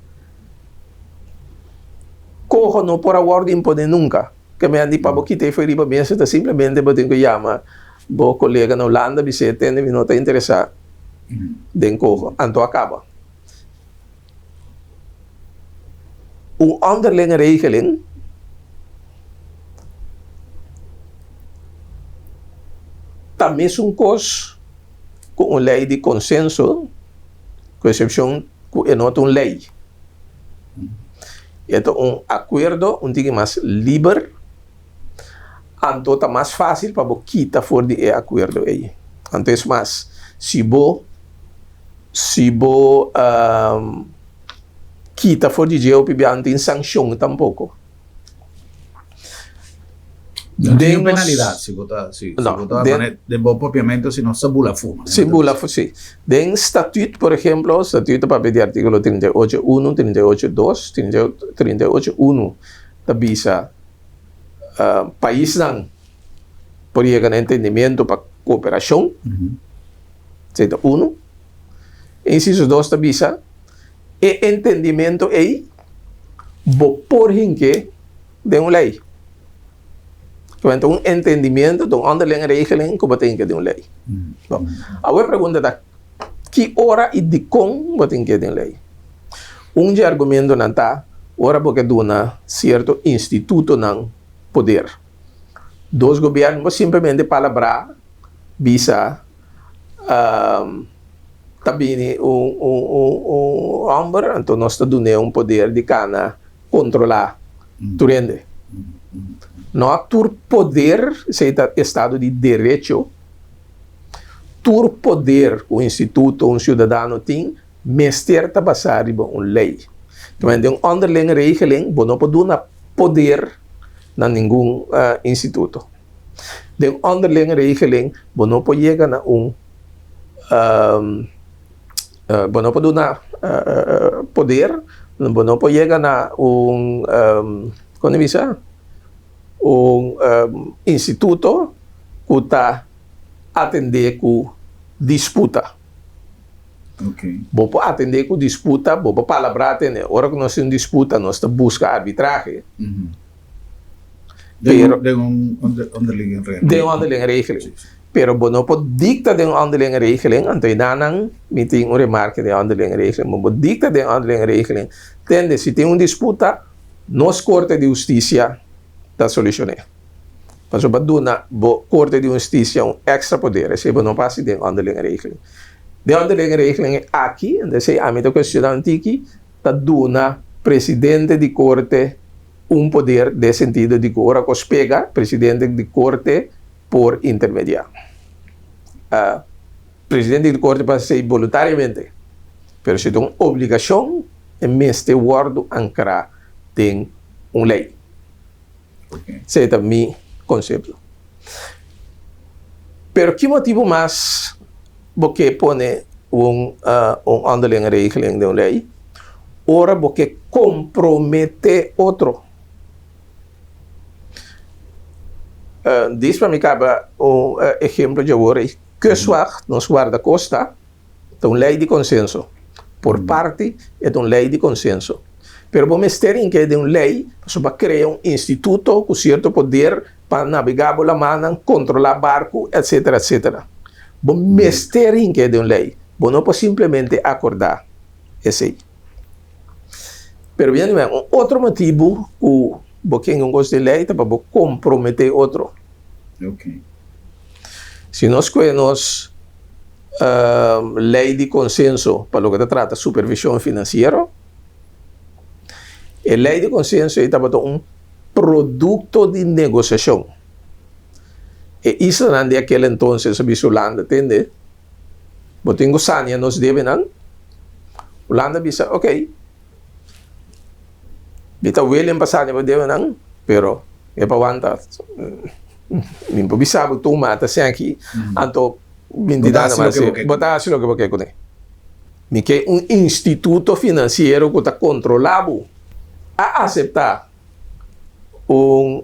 Koho no por a wòrdu imponé nunka. Ke mi a di pa bo kita e for riba mesa ta simplemente bo tin ku yama bo kolega na Hulanda bis'é tende mi no ta interesá den koho. Anto a kaba. Un onderlinge regeling ta mesun kos ku un lei di konsenso ku esepshon ku e no ta un lei. E ta un akuerdo un tiki mas liber, anto ta mas fásil pa bo kita for di e akuerdo ei. Anto es mas, si bo si bo kita for di dje hopi bia no tin sanshon tampoko. Den penalidad si bo ta si bo ta den bo papiamento si no sa bula fuma. Si bula fuma si. Den statuut por ehemplo statuut ta papia di articulo 38 uno, 38 dos, 38 uno ta bisa paisnan por yega na entendimiento pa cooperacion esei ta uno. Inciso dos ta bisa e entendimiento ei bo por hinke den un lei. Kibenta un entendimiento ta un onderlinge regeling ku bo tin ke den un lei. Bon, awor e pregunta ta, ki ora i dikon bo tin ke den lei? Un dje argumentonan ta ora bo ke duna sierto institutonan poder. Dos gobièrnu bo simplemente palabrá bisa ta bini un hòmber anto nos ta dun'é un poder di kana kontrolá tur hende. No tur poder, esei ta estado di derecho, tur poder ku un instituto, un siudadano tin, mester ta basá riba un lei. Entonces, den un onderlinge regeling bo no por duna poder na ningun instituto. Den un onderlinge regeling bo no por yega na un, bo no por duna poder, bo no por yega na un, kon ta bisa, un instituto ku ta atendé ku disputa. Bo por atendé ku disputa, bo por palabrá tene. Ora ku nos tin un disputa nos ta buska arbitrahe. Pero, den un onderlinge regeling. Den un onderlinge regeling. Pero bo no por dicta den un onderlinge regeling, anto enanan mi tin un remarke den onderlinge regeling, bo por dicta den onderlinge regeling, tende si tin un disputa, nos Corte di Husticia ta solucion'é. Pasobra bo a duna bo Corte di Husticia un extra poder, esei bo no por haci den onderlinge regeling. Den onderlinge regeling aki, anto esei ami ta cuestiona un tiki, ta duna presidente di Corte un poder den sentido di ku ora kos pega, presidente di korte por intermediá. Presidente di korte por hasi boluntariamente, pero si ta un obligashon e mester wòrdu ankrá den un lei. Esei ta mi konsepto. Pero ki motibu mas bo ke pone un un onderlinge regeling den un lei? Ora bo ke komprometé otro. Dis pa mi kaba un ehemplo dje awor ei. Kustwacht, nos guardakosta, Ta un lei di konsenso. Por parti e ta un lei di konsenso. Pero bo mester hinka e den un lei pasobra bo a krea un instituto ku sierto poder pa nabegá bo lamannan, kontrolá barku, etsetera, etsetera. Bo mester hinka e den un lei. Bo no por simplemente akordá esei. Pero bien un otro motibu ku bo ke hinka un kos den lei ta pa bo komprometé otro. Si nos kohe nos lei di konsenso pa loke ta trata supervishon finansiero, e lei di konsenso ei tabata un produkto di negosiashon. E islanan di akel entonces a bisa Hulanda, Tende, bo tin ku sania nos debenan. Hulanda a bisa, Oké, mi ta willing pa sania bo debenan, pero e pa wanta. Mi por bisa bo tuma ta siña aki, anto mi di nada mas. Bo ta hasi loke bo ke kuné. Mi ke un instituto finansiero ku ta kontrolá bo. A aseptá un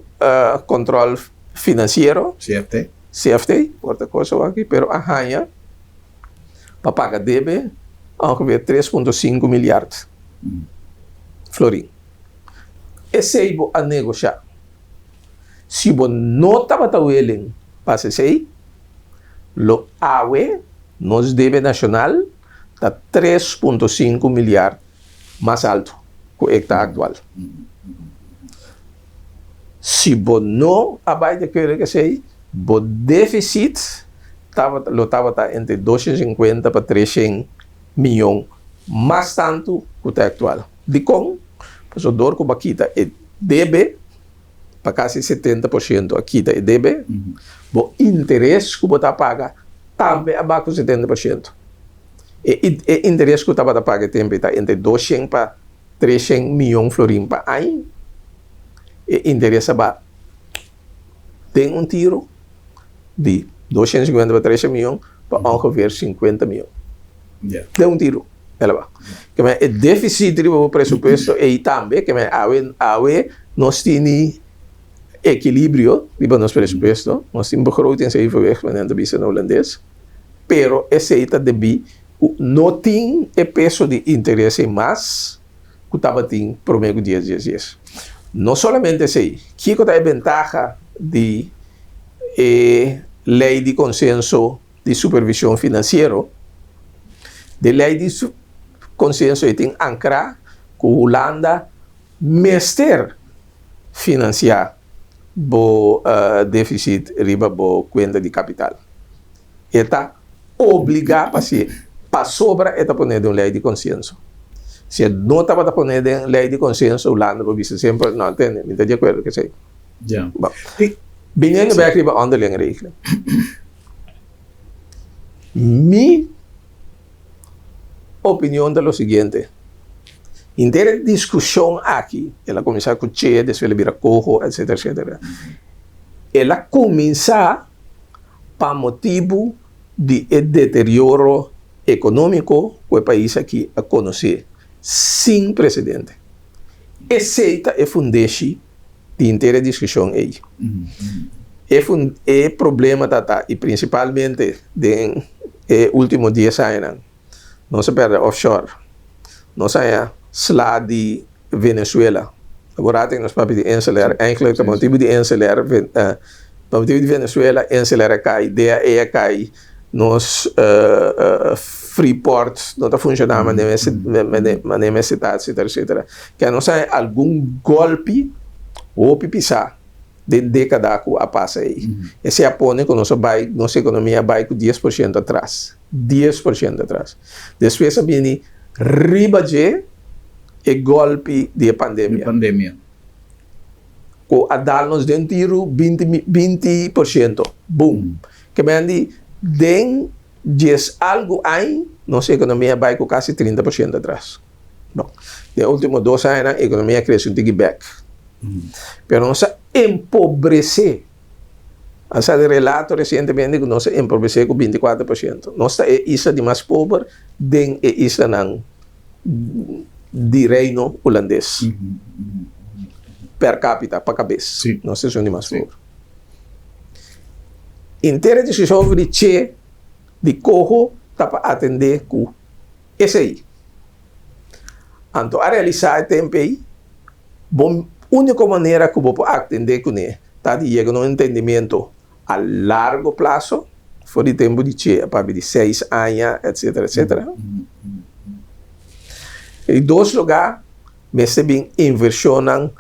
kontrol finansiero, CFT, CFT, por ta kos awor aki, pero a haña pa paga debe ongeveer 3.5 milyard florin. Esei bo a negoshá. Si bo no tabata willing pa haci esey, lo awe nos debe nacional ta 3.5 milyard mas alto cu e ta actual. Si bo no a bay di acuerdo cu esey, bo deficit tabata lo tabata entre 250 pa 300 miyon mas tanto cu ta actual. Dikon? Pasobra dor ku bo a kita e debe, pa kasi 70% a kita e debe, bo interes ku bo ta paga tambe a baha ku 70%. E e interes ku tabata paga e tempu ei ta entre 200 pa 300 miyon florin pa aña. E interes a baha den un tiro di 250 pa 300 miyon pa ongeveer 50 miyon. Den un tiro. El a ba. Ke men e deficit riba bo presupuesto ei tambe, ke men awe awe nos tini ekilibrio riba nos presupuesto, nos tin begrotingsevenwicht, men nan ta bisa na hulandes, pero esei ta debí ku no tin e peso di interes ei mas ku tabatin promé ku dies dies dies. No solamente esei, kiko ta e bentaha di e lei di konsenso di supervision finansiero, de lei di konsenso ei tin ankrá ku Hulanda mester finansiá bo defisit riba bo kuenta di kapital. E ta obligá pa hasié pasobra e ta poné den un lei di konsenso. Si e no tabata poné den lei di konsenso Hulanda por bisa semper no tende mi ta di akuerdo ku esei. Bon, biniendo bèk riba onderlinge regeling. Mi opinion ta lo siguiente, Henter e diskushon aki, el a kuminsá ku Che, despues el a bira Coho, etcetera, etcetera. El a kuminsá pa motibu di e deterioro ekonómiko ku e pais aki a konosé sin presedente. Esei ta e fundeshi di henter e diskushon ei. E fun e problema ta ta i prinsipalmente den e último dies añanan nos a pèrdè offshore, nos haña sla di Venezuela. Awor aten nos papia di InselAir, eigenlijk ta motibu di InselAir pa motibu di Venezuela InselAir a kai, DAE a kai, nos Freeport no ta funshoná manera mester ta, etcetera, etcetera. Ke nos haña algun gòlpi hopi pisá den dékada ku a pasa ei. Esei a pone ku nos a bai, nos ekonomia a bai ku 10% atras, 10% atras. Despues a bini riba dje e gòlpi di e pandemia. Ku a dal nos den tiru 20%, bum. Ke men di den dies algu añ nos ekonomia bai ku kasi 30% atras. Bon, den ultimo dos añanan ekonomia a krese un tiki bèk. Pero nos a empobresé. A sali relato resientemente ku nos a empobresé ku 24%. Nos ta e isla di mas pober den e islanan di Reino Hulandes. Per capita, pa kabes. Nos ta esun di mas pober. Henter e diskushon over di che di koho ta pa atendé ku esei. Anto a realisá e tempu ei, bo úniko manera ku bo por atendé kuné ta di yega na un entendimiento a largo plaso, for di tempu di che a papia di seis aña, etcetera, etcetera. E di dos lugá mester bin invershonnan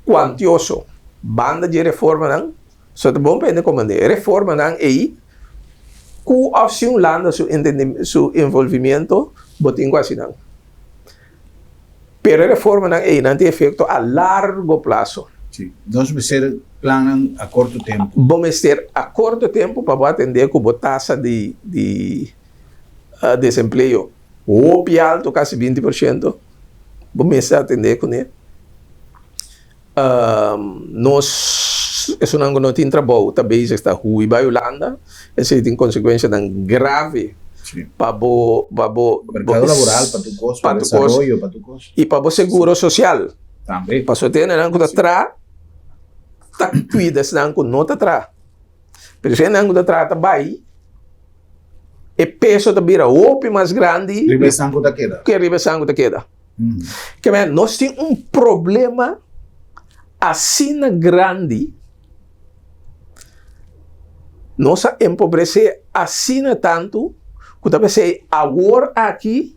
kuantioso. Banda dje reformanan, so ta bon pa hende komand'é. E reformanan ei. Ku òf sin Hulanda su su envolvimiento bo tin ku hasi nan. Pero e reformanan ei nan tin efekto a largo plaso. Sí, nos mester plannan a korto tempu. Bo mester a korto tempu pa bo atendé ku bo tasa di di desempleo hopi alto, kasi 20%, bo mester atendé kuné. Nos esunnan ku no tin trabou ta bezig ta hui bai Hulanda, esei tin konsekuenshanan grave pa bo pa bo Merkado laboral, pa tur kos, pa desaroyo, pa tur kos. I pa bo seguro sosial. Tambe. Pasobra tin hendenan ku ta traha ta kuida esnan ku no ta traha. Pero si hendenan ku ta traha ta bai, e peso ta bira hopi mas grandi. Riba esnan ku ta keda. Ke riba esnan ku ta keda. Ke men, nos tin un problema asina grandi, nos a empobresé asina tantu, ku ta p'esei awor aki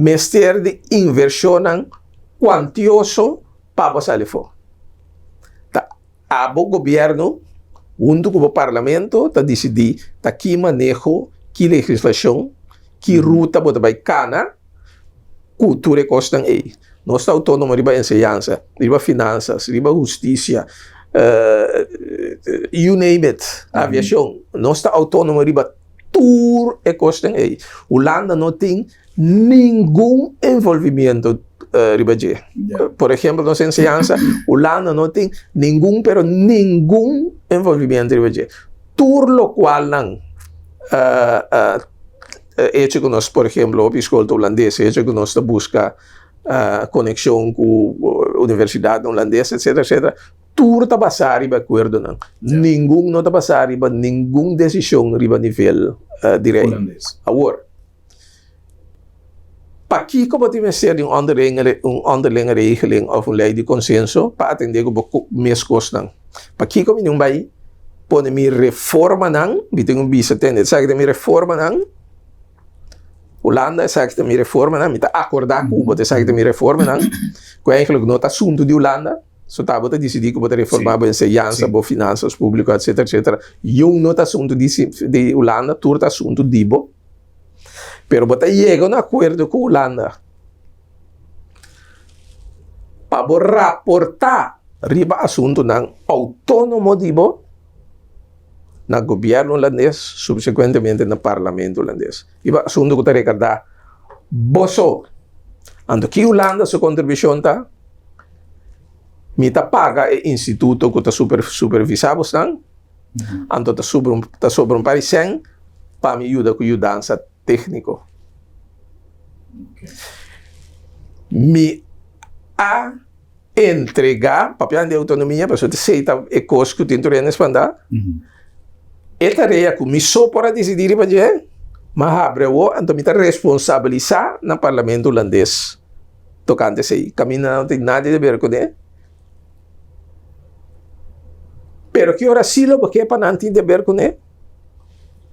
mester di invershonnan kuantioso pa bo sali afó. Ta Abo gobierno hunto cu bo parlamento ta dicidi ta ki maneho, ki legislacion, ki ruta bo ta bay cana cu tur e cosnan ey. Nos ta autonomo riba enseñansa, riba finanzas, riba husticia, you name it, aviacion. Nos ta autonomo riba tur e cosnan ey. Hulanda no tin ningun envolvimiento riba dje. Por ehempel nos enseñansa, Hulanda no tin ningun pero ningun envolvimiento riba dje. Tur locual nan hecho cu nos por ehempel hopi school ta hulandes, hecho cu nos ta busca conexion cu universidadnan hulandes etcetera etcetera, tur ta basa riba acuerdonan. Ningun no ta basa riba ningun decision riba nivel di rey. Awor. Pakiko bo tin mester di un onderlinge regeling òf un lei di konsenso pa atendé ku bo mes kosnan? Pakiko mi tin bai pone mi reformanan? Mi tin ku bisa tende esaki ta mi reformanan, Hulanda esaki ta mi reformanan, mi ta akordá ku bo esaki ta mi reformanan, ku eigentlik no ta asuntu di Hulanda, so ta bo ta disidí ku bo ta reformá bo enseñansa, bo finansas públiko etcétera etcétera, yun no ta asuntu di Hulanda, tur ta asuntu di bo. Pero bo ta yega un akuerdo ku Hulanda pa bo raportá riba asuntunan outónomo di bo na gobièrnu hulandes, subsekuentemente na parlamento hulandes, riba asuntu ku ta rekardá bo so. Anto ki Hulanda su kontribushon ta? Mi ta paga e instituto ku ta supervisá bosnan. Anto ta sobra un ta sobra un par di sèn pa mi yuda ku yudansa tékniko. Mi a entregá, papiando di outonomia, pasobra esei ta e kos ku tin tur hende spantá, e tarea ku mi so por a disidí riba dje, mi a habri awor, anto mi ta responsabilisá na Parlamento Hulandes tokante esei. Kaminda no tin nada di ber kuné. Pero ki ora sí lo bo ke pa nan tin deber kuné?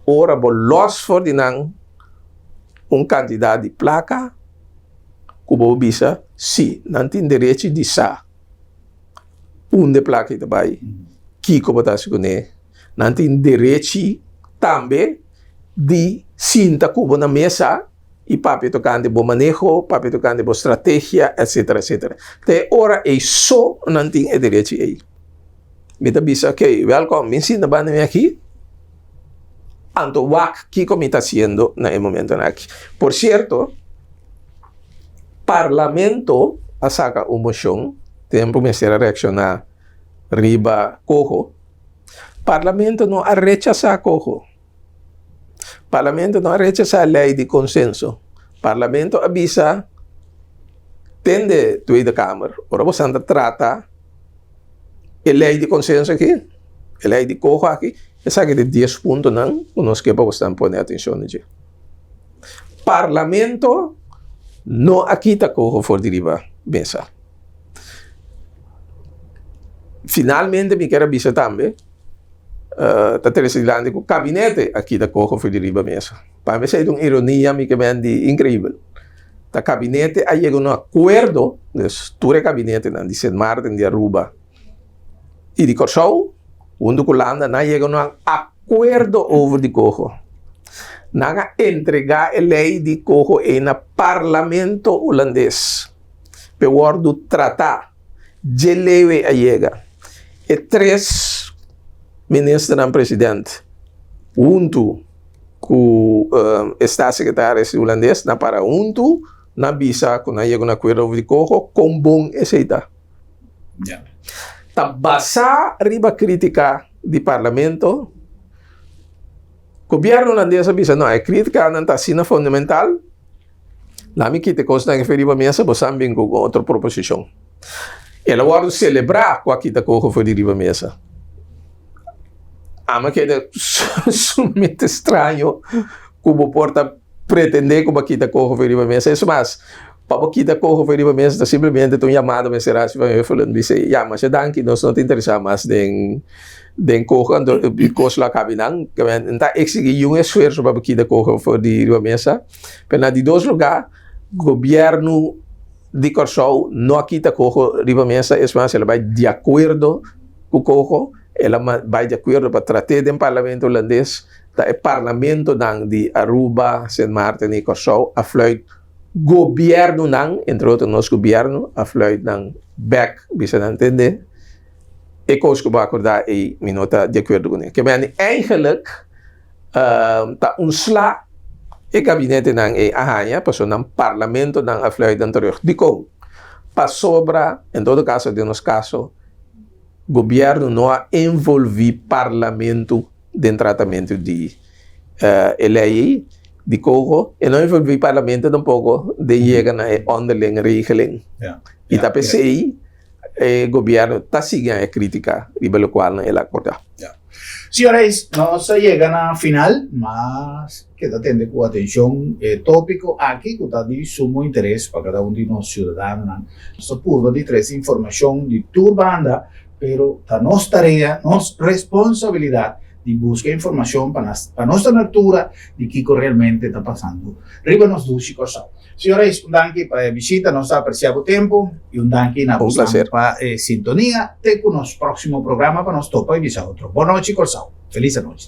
Ora bo lòs for di nan un kantidat di plaka ku bo bisa, sí, nan tin derechi di sa unda e plaka ei ta bai, kiko bo ta hasi kuné. Nan tin derechi tambe di sinta ku bo na mesa. I papia tokante bo maneho, papia tokante bo strategia, etcetera, etcetera. Ta e ora ei so nan tin e derechi ei. Mi ta bisa, ok, welkom, bin sinta banda mi aki, anto wak kiko mi ta hasiendo na e momentonan aki. Por sierto, Parlamento a saka un moshon tempu mester a reakshoná riba Coho. Parlamento no a rechasá Coho. Parlamento no a rechasá lei di konsenso. Parlamento a bisa tende Tweede Kamer, ora bosan ta trata e lei di konsenso aki, e lei di koho aki, esaki ta e dies puntonan ku nos ke pa bosan pone atenshon na dje. Parlamento no a kita koho for di riba mesa. Finalmente mi kier a bisa tambe. Ta trese dilanti ku kabinete a kita koho for di riba mesa. Pa mi esei ta un ironia mi ke men di inkreibel. Ta kabinete a yega un akuerdo, dus tur e kabinetenan di Sint Maarten, di Aruba i di Kòrsou huntu ku Hulanda nan a yega un akuerdo. akuerdo over di Coho. Nan a entregá e lei di Coho ei na Parlamento Hulandes p'e wòrdu tratá. Dje lei ei a yega. E tres ministernan president huntu ku e staatssecretaris hulandes nan para huntu nan bisa ku nan yega un akuerdo over di Coho, kon bon esei ta. Ta basá riba krítika di parlamento. Gobièrnu hulandes a bisa, no, e krítikanan ta asina fundamental, laat mi kita e kosnan aki for riba mesa, bo sa bin ku otro proposishon. El a wòrdu selebrá ku a kita koho for di riba mesa. Ami a keda sumamente straño ku bo por ta pretendé ku bo a kita koho for riba mesa. Es mas, pa bo kita koho for riba mesa ta simplemente ta un yamada mester hasi pa Huffelen bisa, ya, masha danki, nos no ta interesá mas den den koho, anto e kos lo a kabi nan. N ta eksigí un esfuerso pa bo kita koho for di riba mesa. Pero na di dos lugá, gobièrnu di Kòrsou no a kita koho riba mesa, es mas, el a bai di akuerdo ku koho, el a bai di akuerdo pa trat'é den parlamento hulandes. Ta e parlamentonan di Aruba, Sint Maarten i Kòrsou a fluit gobièrnunan, entre otro nos gobièrnu, a fluit nan bèk bisa nan tende e kos ku bo a akordá ei mi no ta di akuerdo kuné. Ke mende eigenlik ta un sla e gabinetenan ei a haña pasobra nan parlamentonan a fluit nan terug. Dikon? Pasobra, en todo kaso den nos kaso, gobièrnu no a envolví parlamento. Den tratamentu di e lei ei di coho e no envolví parlamento tampoco den yega na e onderling regeling. I ta p'esei e gobierno ta sigui haña critica riba locual nan el a acorda. Señor Reis, nos a yega na final, mas keda tende ku atencion e topico aki ku ta di sumo interes pa kada un di nos ciudadanonan. Nos ta purba di trece informacion di tur banda. Pero ta nos tarea, nos responsabilidad di busca informacion pa nos pa nos ta na altura di kico realmente ta pasando riba nos dushi Corsou. Señor Reis, un danki pa e bishita, nos ta aprecia bo tempo y un danki na Un bosan placer. pa e sintonia. Te cu nos proximo programa pa nos topa y bisa otro. Bon nochi Corsou. Feliz anochi.